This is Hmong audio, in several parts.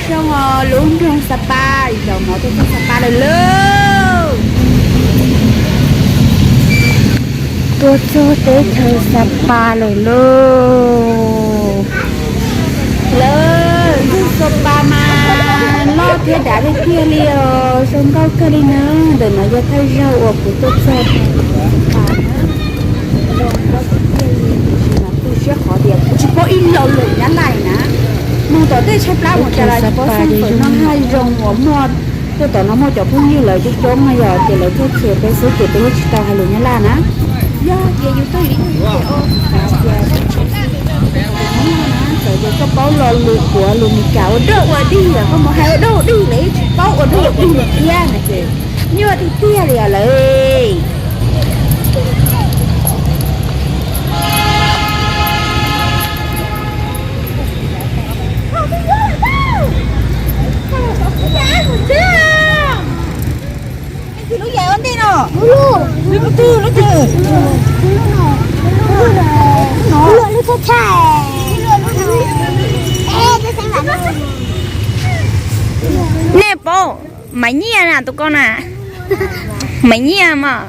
Zoo os, lub nroog Sapa, zaum no tuaj txog Sapa lawm lauj. Tuaj txog teb chaws Sapa lawm lauj. Lawm, nroog Sapa mas loj thiab dav tiag tiag li os, zoo nkauj kawg li na. Ntawm no yog thawj zaug uas kuv tuaj txog Sapa na. Zoo nkauj tiag tiag li, tiam sis mas tu siab qhov tias kuv tsis paub ib lo lus Nyab Laj na. Mus tom tej tshaib plab mus cas los tsis paub xeeb fawm noj haj zoo uas muaj, tuaj tom no muaj cov phooj ywg lawv coob coob no yog ces lawv tuaj txhia peb xwb ces peb yeej tsis tau hais lus Nyab Laj na. Yog ces yus tuaj yus ib ces txawm tias koj paub lo lus kuv lus Meskas ua dog ua dig los koj mus hais ua dog ua dig lawv yeej tsis paub ua dog ua dig li thiab no ces nyuaj tiag tiag li os lawm. Lub yam ua ntej no. Lub twg, lub twg? Nej paub Maiv Nyiaj na tus ko na? Maiv Nyiaj mas.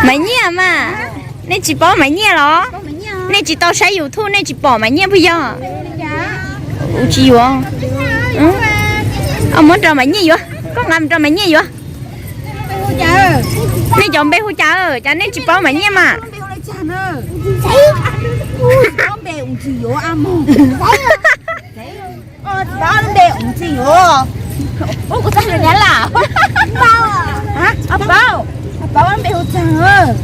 Maiv Nyiaj mas. Nej tsis paub Maiv Nyiaj los? Nej tsis tau saib YouTube nej tsis pom Maiv Nyiaj puas yog? Kuv tsis yuav. Muab rau Maiv Nyiaj yuav, koj nqa mus rau Maiv Nyiaj yuav. Nej cov npe hu cas, cas nej tsis paub Maiv Nyiaj mas? Paub, paub npe hu txog.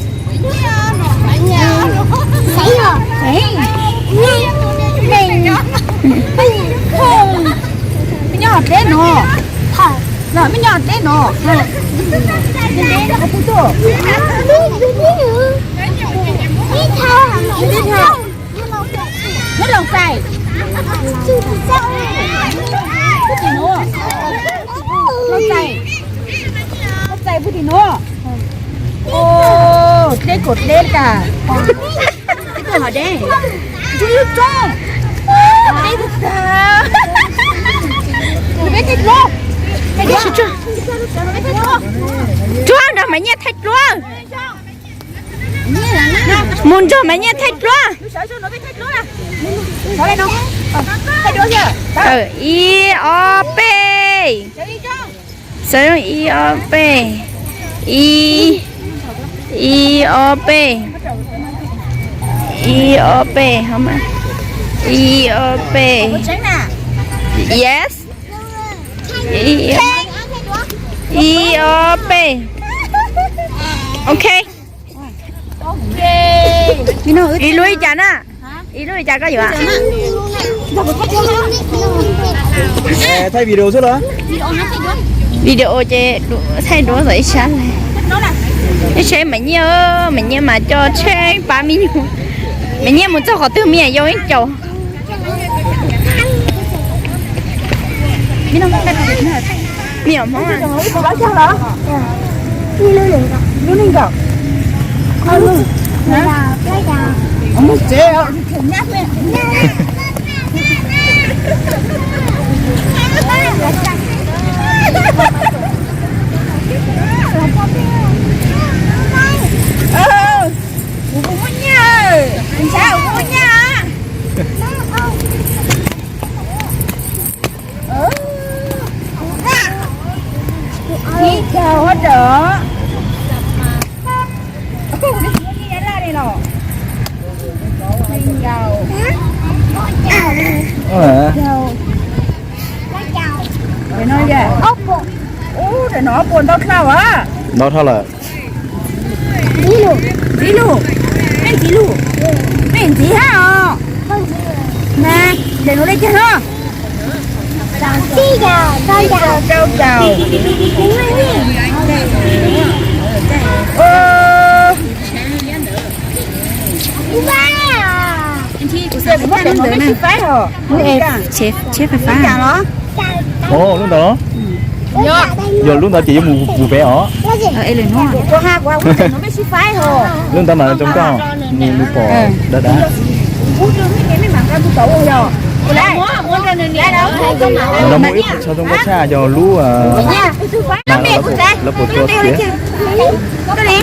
Peb nyob hauv teb no. Los peb nyob hauv teb no. Nyob Loos Txais. Loos Txais. Loos Txais puag tim nuav. Dleb kaum dleb tas. Dleb tag. Tsuag nrog Maiv Nyiaj thaij duab. Mus nrog Maiv Nyiaj thaij duab. Ib ob peb. Xav ib ob peb. Ib, ib ob peb. Ib ob peb, ib ob peb. Yes. Ib ob peb. Ok. Ib lub li cas na? Ib lub li cas koj yuav? Thaij video xwb los? Video ces thaij duab txog ib sab. Ib sab Maiv Nyiaj, Maiv Nyiaj mas coj tsheb pab me nyuam. Maiv Nyiaj mus txog qhov twg me nyuam yau yeej caum. Me nyuam Hmoob. Kuv muaj nyiaj, kuv ntshai kuv muaj nyiaj. Ib caug hab rov. Ub, daim no ob puas ntau dhau lawm. Ntxiv lug, nej ntxiv lug, nej ntxiv hab os. Na, daim no dej kiag no. Rau caum. Tsheb fais fab. Lub ntawd, yog lub ntawd ces yuav mus pem os. Lub ntawd mas zoo nkauj, mus pom dawb dawb. Ntawd muaj ib qho chaw zoo nkauj tshaj yog lub, lawv puas tso tiag.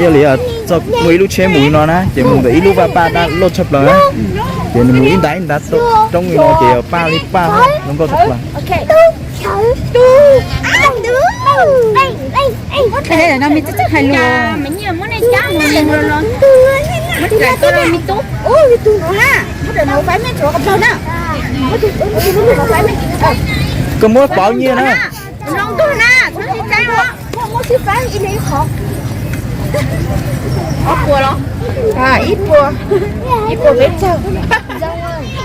Yog li txoj muaj ib lub tsheb mus li no na, ces mus ntawm ib lub vaj paj dab loj tshaj plaws na, ces nws mus ib ntav ib ntav roob li no ces yog paj li paj zoo nkauj tshaj plaws. Koj muab pauv nyiaj na. Ib puas, ib puas peb caug.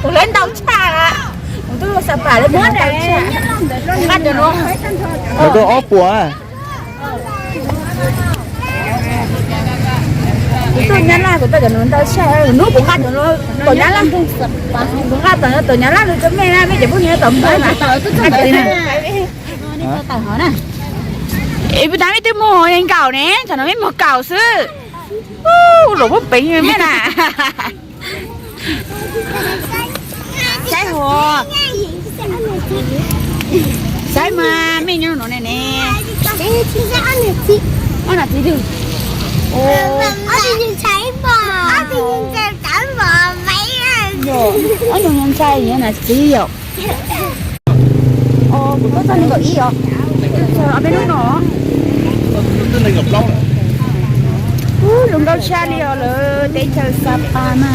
Kuv lawv ntau tshaj, kuv twb ua Xab Pas lawv ntau tshaj. Nqa cov no, lawv koj ob puas. Kuv tuaj Nyab Laj kuv tau cov no ntau tshaj, hnub kuv nqa cov no tom Nyab Laj, kuv nqa tom, tom Nyab Laj rau mej na, mej cov phooj ywg tom Nplog na. Es puas tas mej twb muag nkaum ne, tam no mej muag kaum xwb. Ua luam muab peev mej na. Saib hov, saib mas mej nyob no ne ne. Ob nas txiv twg? Ob nus nyob ntshai nyob nas txiv yom. Kuv tuaj txog nees nkaum ib os. Ob peb hnub no. Ub, zoo nkauj tshaj li os lawv teb chaws Xab Pas na.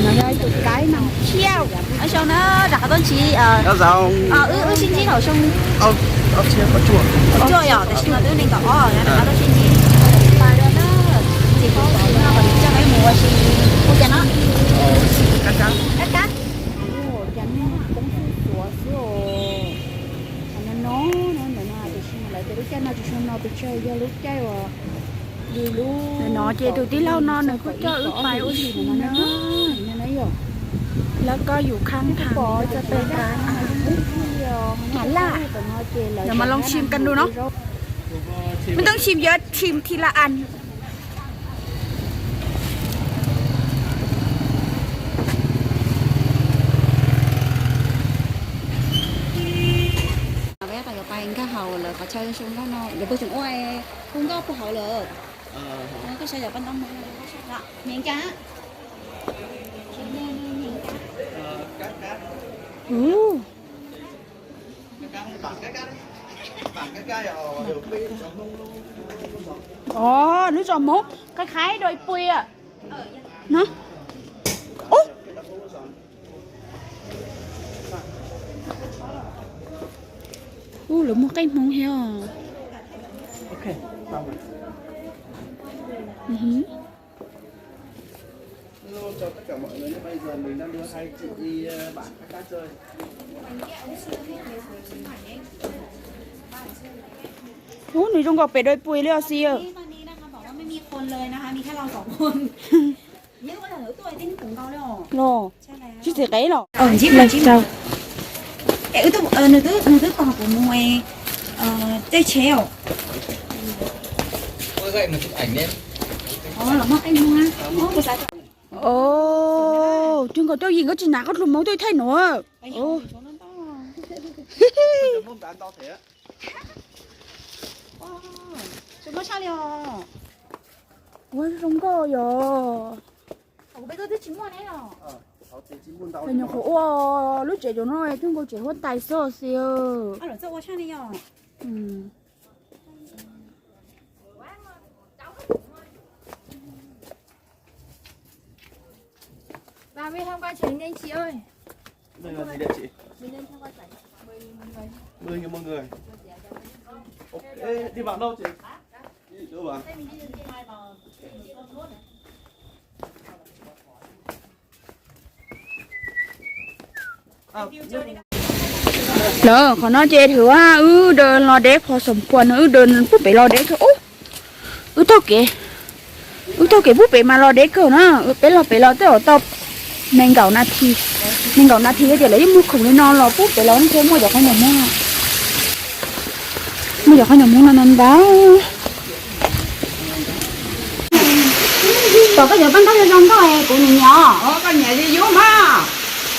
No yog tus kaib no. Xyoo na, rov qab tuaj ntsib, wb sib ntsib thaum xyoo cuaj yom, tam sim no twb nees nkaum ob, rov qab tuaj sib ntsib. Tsis paub tsis no kom nws coj peb mus ua si. Hu cas no? Kab kab. Ua cas nej poob xuj xuav xwb os. Qhov no no no ntawm no tiam sis mas lawv tias lub caij no tsis tshua no pes tsawg, yog lub caij uas li lub no ces tus tij laug no nws kuj coj wb pais ua si no na. Lawv koj yus khab khab txog pes tas. Mas laj, yog mas loo sim kan du no. Mej toob sim, yuav sim thi la as. Peb yuav pais nkag hauv lawv qhov chaw zoo nkauj no, yuav puag tseem ua hu nkauj puag hauv lawm. Koj saib yog paj ntaub hmoov, nkag. Ub, lub zos Hmoob qhai qhai rau ib puas. Ub, lawv muag qeej Hmoob thiab os. Ub, nws zoo nkaus pem dua puas li os xi. Los, tsis txiv qev los. Nws twb tos kuv mus tej tsheb os. Os, twg nkaus coj yim nkauj tsis hnav koj dluas hmoov tuaj thaij nuav. Ua zoo nkauj yog. Nyuam qhuav ua lub tsev cov no twb nkaus tsev huab tais xwb xi. Bà Vy tham quan trải nghiệm chị ơi. Đây là gì địa chỉ? Mình nên tham quan trải nghiệm mười người. Mười người một người. Ok, đi vào đâu chị? Đi đâu ạ? Lawm, qhov no ces thwm wb daws los deb qhov xoom puas no wb daws pub pem los deb kawg ub. Wb taug kev, wb taug kev pub pem mas los deb kawg na. Peb los pem los twb tau nees nkaum nas this, nees nkaum nas this tias lawv yeej muag khoom li no los pub pem los ntshe muaj cov qhov nyuam hmoov, muaj cov qhov nyuam hmoov no no ntag. Tom koj yuav paj ntaub zoo zoo nkauj es kuv nyiam nyiam os. Koj nyiam li yuav mas.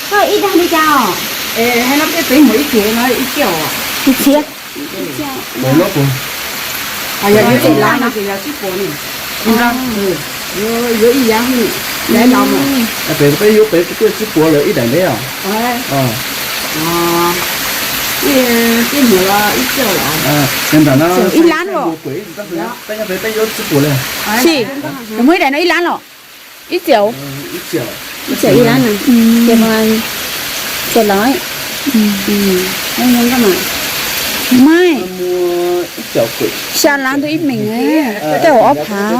Koj ib dag li cas os? Es hais no peb peb mus ib txhia no ib txhia. Ib txhia. Peb lub kuv. Yog yuav ib lab no ces yog tsib puas ni. Yuav ib yam li no. Peb yuav peb kuv tuaj tsib puas lawm ib daim ntev os. Ib txhia los ib txhia los. Ib lab los. Peb yuav tsib puas li. Xij, muaj ib daim no ib lab los. Ib txhia. Ib txhia ib lab na. Ces mas txhia los. Mas xya lab ntu ib meem, tej zaum ob phav.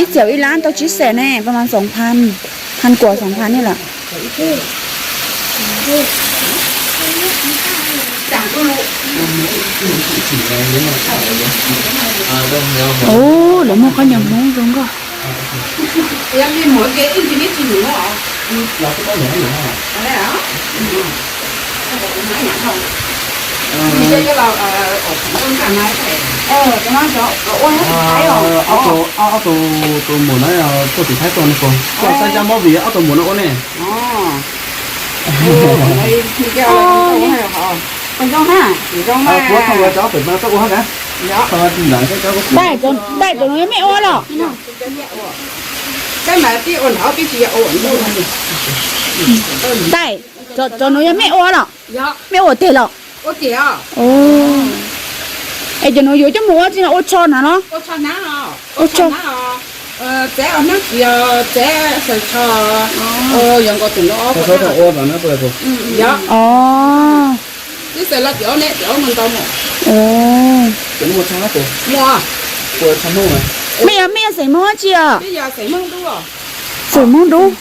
Ib txhia ib lab tau tsib xees ne, pab mas xoom phan, phan kuam xoom phan ne lawm. Ub, lawv muaj qhob noom Hmoob zoo nkauj. Ob tug tus muam no tuaj tim Thaib tuaj ne, koj xav zaj movie ob tug muam no ua ne. Kuv thooj cov pem mas tuaj ua hab na. Ntaim cov nuav yog mej ua los? Ntaim, cov nuav yog mej ua los? Mej ua teg los? Es cov nuav yuav coj mus ua tsi no, ua tsho na los? Ua tsho. Mej yog, mej yog xeem Hmoob dab tsi os? Xeem Hmoob Dub.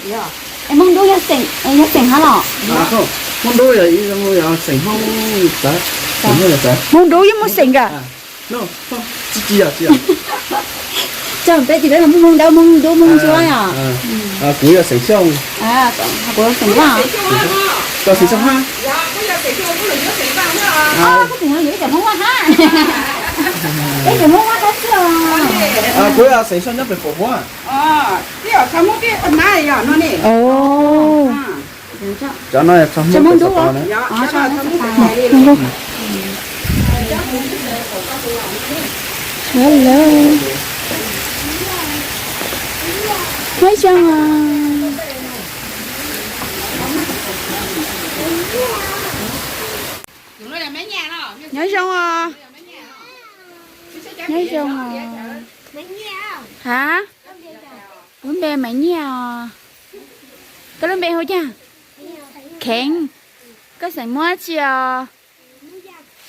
Xeem Hmoob Dub yog xeem hab los? Hmoob Dub yog xeem Hmoob, Hmoob Dub yeej muaj xeem kawg. Peb tsis peb Hmoob Dub, Hmoob Ntsuab os. Kuv yog xeem Xyooj. Kuv xeem Vaj. Koj xeem Xyooj hab. Koj xeem no yuav ib cov Hmoob Vaj hab. Ib cov Hmoob Vaj tab xwb os. Kuv yog xeem Xyooj nyob pem Pom Huab. Cov no yog Hmoob Dub. Hello. Nyob zoo os. Nyob zoo os. Nyob zoo os. Hab? Kuv lub npe Maiv Nyiaj os. Koj lub npe hu caag? Kheev. Koj xeem Muab dab tsi os?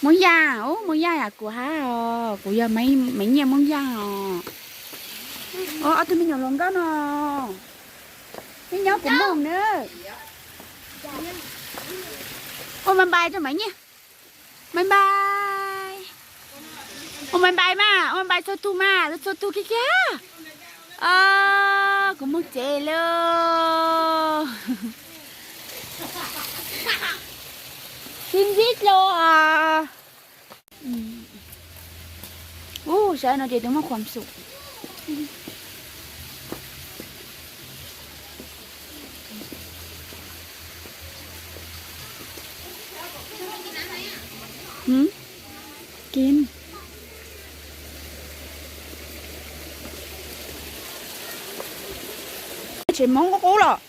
Muab Yaj. Ub, Muab Yaj yam kuv hab os. Kuv yog Maiv Nyiaj Muab Yaj os. Ob tug me nyuam hluas nkauj no, nej nyob puas moog na? Ua npai npai rau Maiv Nyiaj. Npai npai. Ua npai npai mas, ua npai npai txhua tug mas, txhua tug kiag kiag. Kuv moog tsev lawm. Tsis ntsib dlua. Ub, sawv no ces tus muaj khuam xum. Tsev Hmoob qub qub los.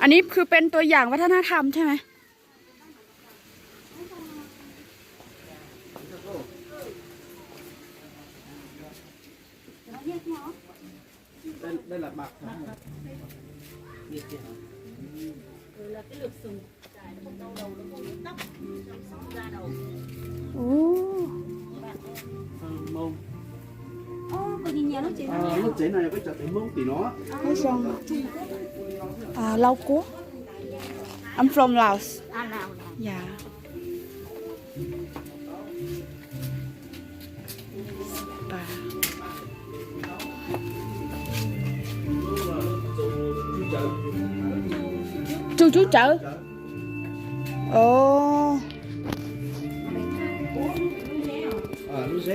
Anv ni khw pes tua yaam va thab nab tham thaj mas. Lub tsev no yog peb cov tsev Hmoob tim no. Lauj Kuab. I'm from Laos. Yeah. Tsub tsawv.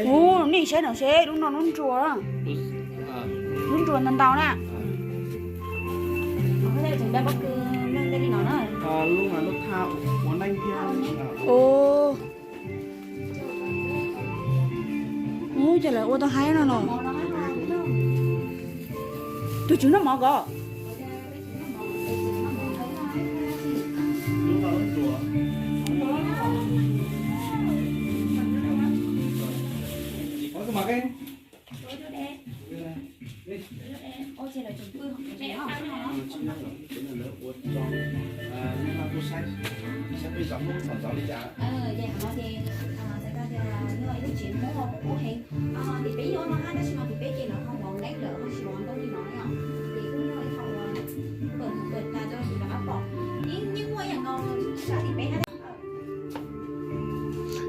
Ov, nej saib no seb lub no lub nruas. Lub nruas ntau ntau na. Ov, ua cas lawv ua tau haib no los? Tus tswv noj mov ko.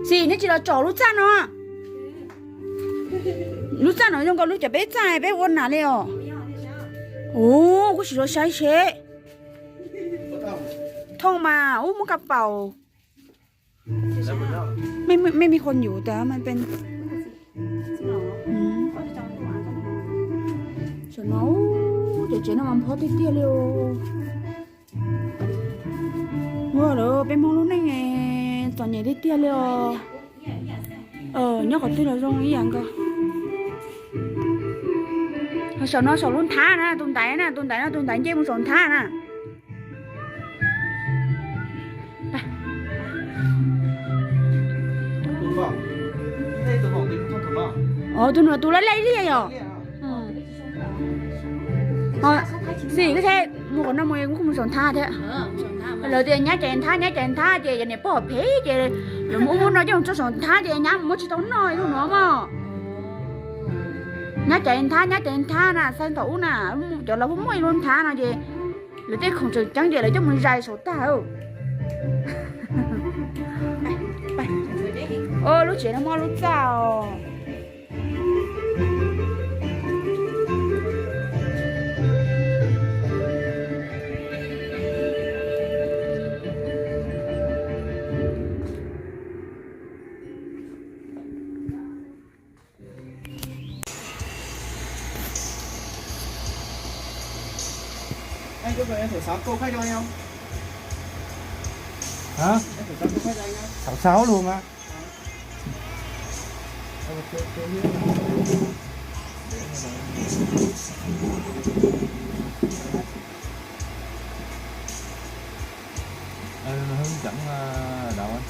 Xis, neb tsis los tsom lub txaj no. Lub txaj no zoo nkaus lub cov peb txaj peb ua nas li os. Ua kuv sim los saib seb. Thooj mas ub muab kab paus. ไม่มีคนอยู่แต่ว่ามันเป็น Saum no, cov tsev no mas phob tiag tiag li os. Ua lawm peb Hmoob lub neej txom nyem tiag tiag li os. Nyob qhov twg los zoo ib yam nkaus. Saum no saum lub nthab na, tus ntaiv na, tus ntaiv no tus ntaiv nce mus saum nthab na. Tus no tus laj laj ib yom. Xis, koj saib mus qhov no mus kuj mus saum nthab thiab. Lawv tias nyab caiv nthab, nyab caiv nthab ces yog niam pog phem ces lawv muab muab no coj mus tso saum nthab ces nyab muab tsis tau noj ib lub no mog. Nyab caiv nthab, nyab caiv nthab na, xav thaum ub na, cov laus muaj ib lub nthab no ces lawv tej khoom tseem ceeb ces lawv coj mus zais saum tag. Lub tsev no muaj lub txaj os. Hả? Sao sao luôn á? Ờ, hướng dẫn, ờ, đậu anh.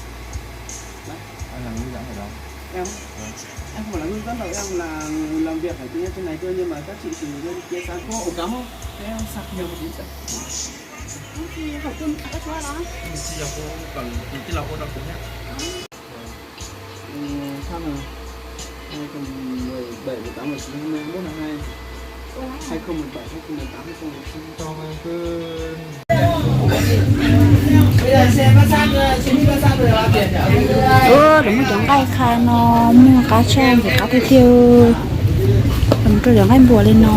Anh là hướng dẫn ở đâu? Em á? Vâng. Em không phải là hướng dẫn đâu, em là người làm việc ở trên, trên này thôi, nhưng mà các chị từ bên kia sang. Có ổ cắm không? Em sạc nhiều một tí. Không thì hỏi cô, à, các chú ai đó. Mình xin là cô cần, mình xin là cô đọc cũng nhé. Vâng. Ừ, sao mà hai không mười bảy, mười tám, mười chín, hai mươi mốt tháng hai. Hai không mười bảy, hai không mười tám, hai không mười chín. Cho anh cứ Ua, lawv muaj cov nqaij qha no, muaj qab tshaj ntxim qab tiag tiag. Lawv mus rau cov nqaij npua li no.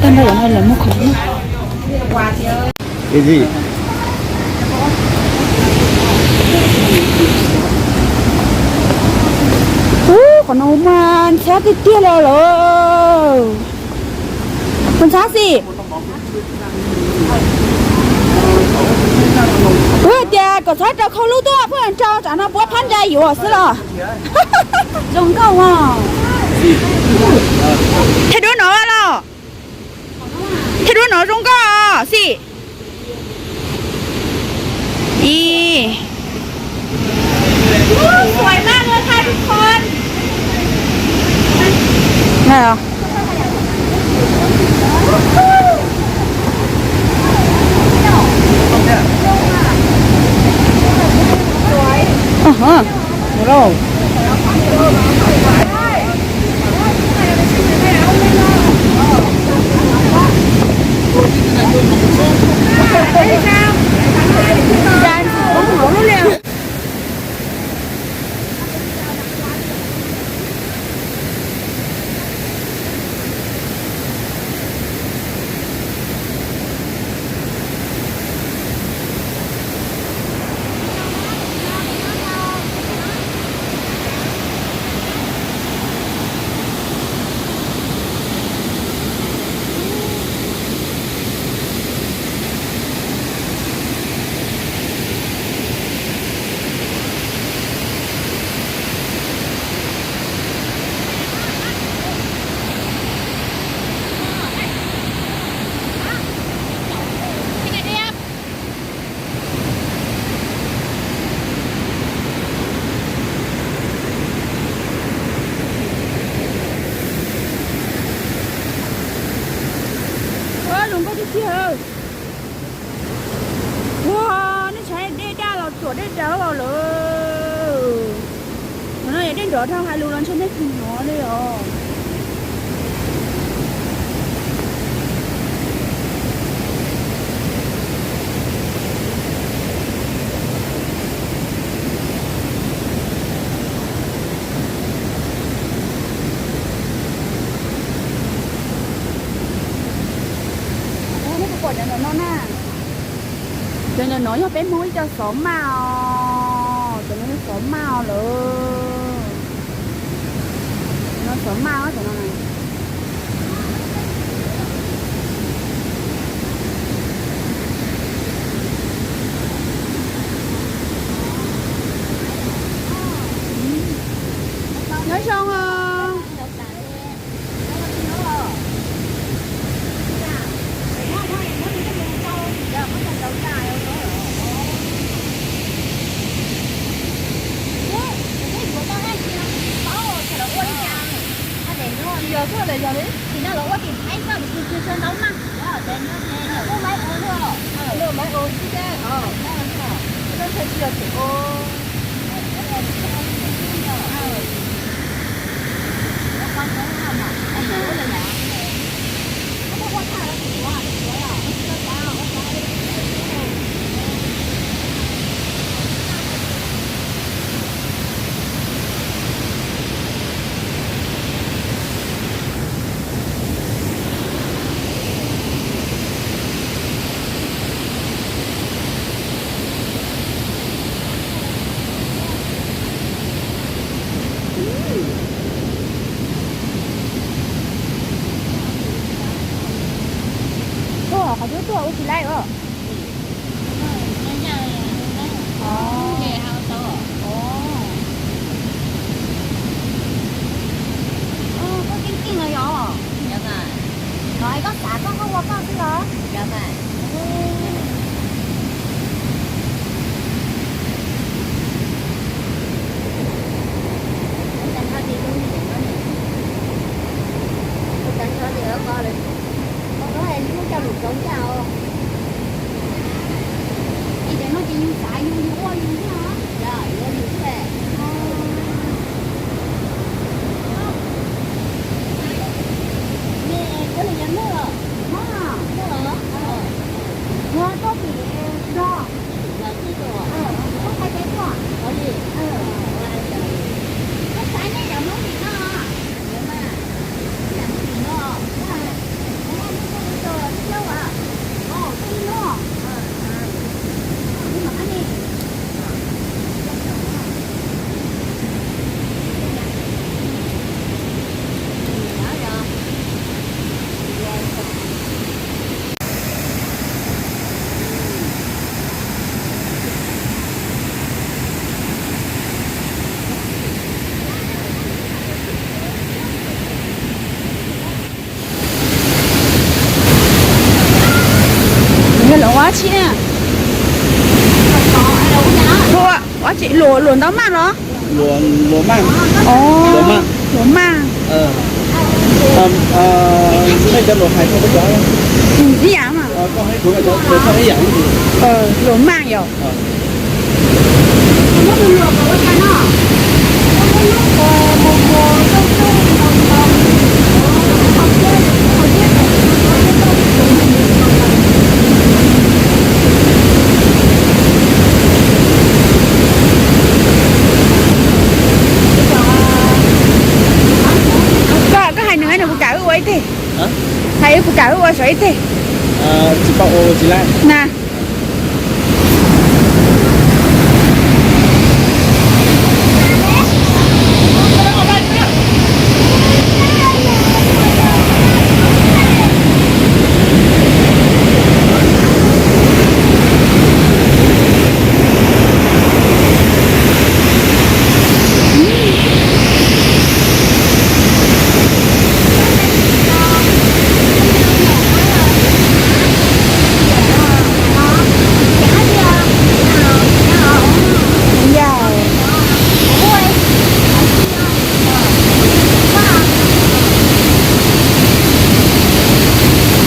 Tag nrho cov no lawv muaj khoom. Cái gì? Ub, qhov no mas ntxhab tiag tiag li lawm. Puas ntxhab xis? Kuv hais tias kom txhob rau khau lub tuaj, pheej rau tsam no puab phab ntsa yuav xwb los. Zoo nkauj os. Thaij duab no los. Thaij duab no zoo nkauj xij. Ib. Sวยมากเลยค่ะทุกคน Này à? Ờ hả. Được rồi. Tiag. Ua, nej saib dej daj los tsuam dej dawb lawm. Qhov no yog dej nrov dhau hais lus los ntshe nej tsis hnov li os. Cov no na, cov no yog peb Hmoob ib co xov maj os, cov no yog xov maj os lawm. Cov no xov maj os, cov no na. Nyob zoo os. Tsis yog xwb, yog li. Tsis yog xwb, tsis yog xwb. Tuaj qhov twb tuaj ua tsis laib os. Koj keej keej los yog? Los es koj xav koj, koj ua koj xwb los? Ua cas nyob ces lub ib tes no ne, ua cas nyob ces koj lawv, koj lub hais lub coj lus txaus ncaj os. Ib tes no ces yus xav yus, yus ua yus xwb os. Yog, yus ua yus xwb. Nej cov no yog Hmoob los? Hmoob los? Yog tuaj tim no. Koj xaiv teb tuaj. Koj xaiv nej cov Hmoob tim no. Cov Hmoob tim no. Yog luam ua dab tsi na? Ua dab tsi? Luam, luam ntaub maj los? Luam maj. Luam maj. Ib yam mas. Luam maj yog. Koj, koj hais nws, nws puas kam wb ua ib teg? Hais wb puas kam wb ua saum ib teg? Tsis paub ua tsis laib na.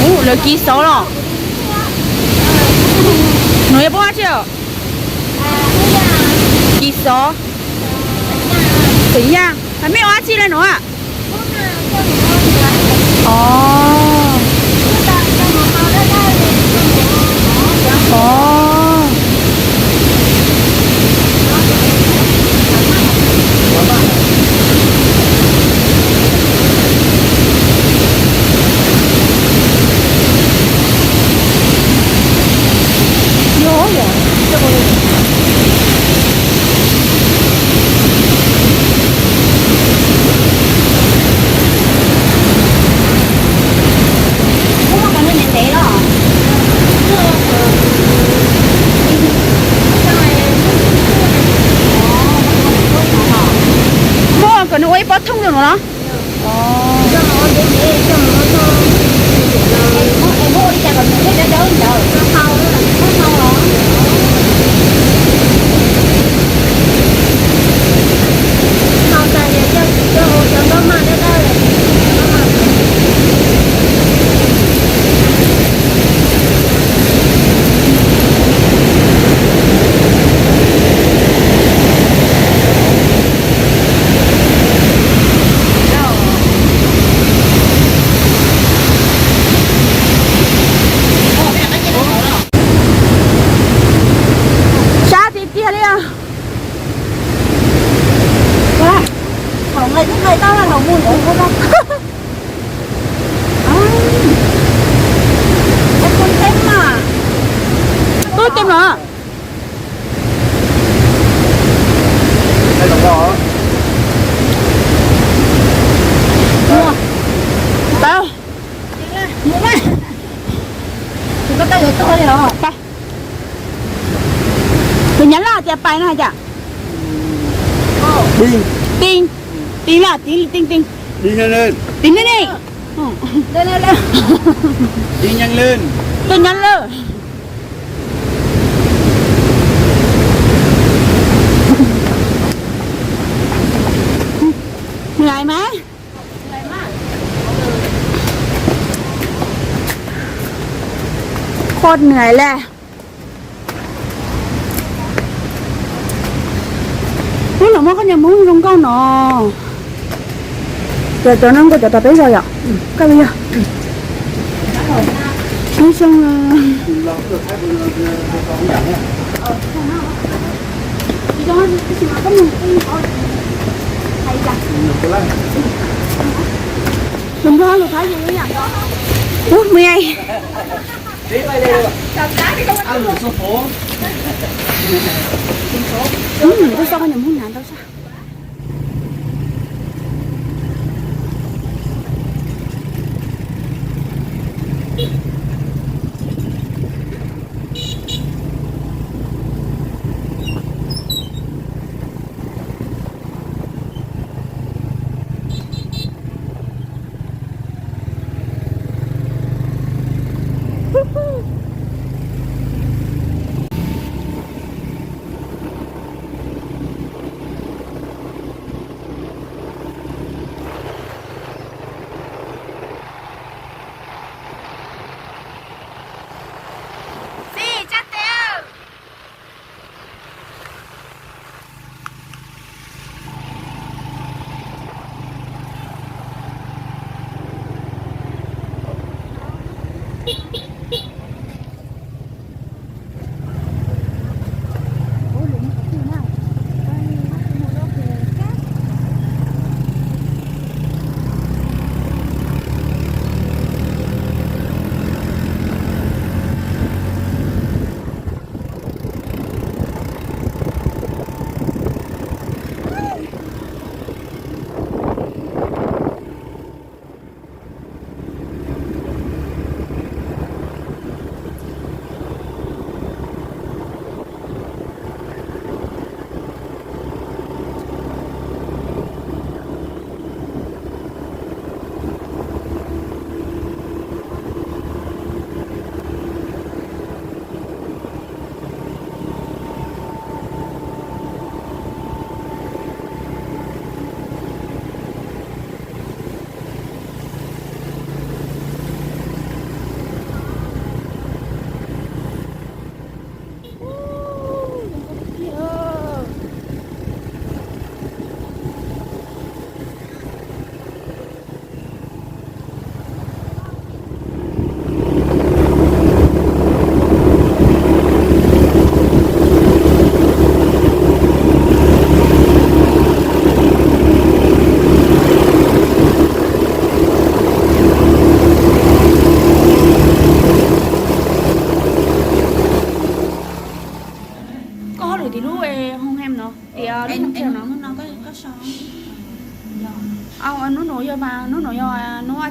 Ub, lawv kis xauv los. Puab ua dab tsi? Kis xov. Xeem Yaj, mej ua dab tsi le nuav? Muab kom nws ua ib pob thooj rau no los? Sab tiag tiag li os. Thaum nqaij twb nqaij tau, thaum mus kuv kuv tau. Tub tes mlom. Tau. Tus Nyab Laj tias pais no hais tias, Tis, tis, tis laj, tis, tis, tis, tis ne ne, tis Nyab Laj. Nws mas, koj nws le. Ub, lawv muaj khaub ncaws Hmoob zoo nkauj no. Cov, cov no nkauj, cov tom peb zos yom. Koj li yog. Ub, xyoo. Ub, mus. Ub, koj xauj khaub ncaws Hmoob hnav ntau sab.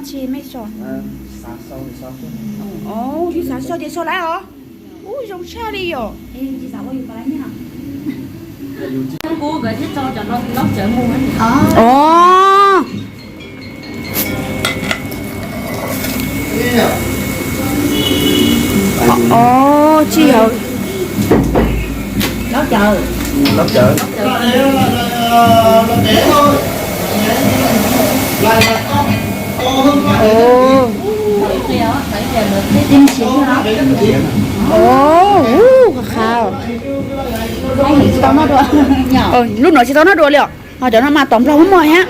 Tsis me so. Ub, yus xav so ces so lawm os. Ub, zoo tshaj li yom. Os. Os, tsis yog. Os, ub, qab qab. Lub no tsis tau noj dua li os. Ho cov no mas tom nplog muaj thiab.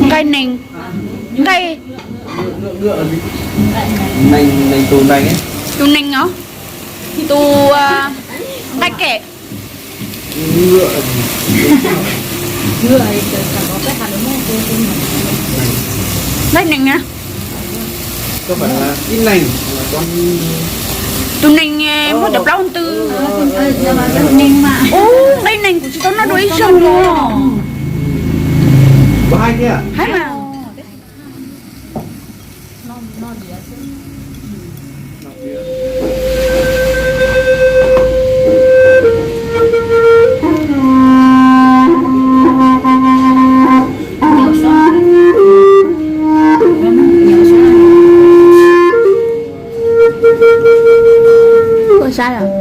Nqaij nees, nqaij, tus nees os, tus nqaij kem. Nqaij nees na. Tus nees muaj cov plaub ntws. Ub, nqaij nees kuv tsis tau noj dua ib zaug li. Haib mas. Ua saib os.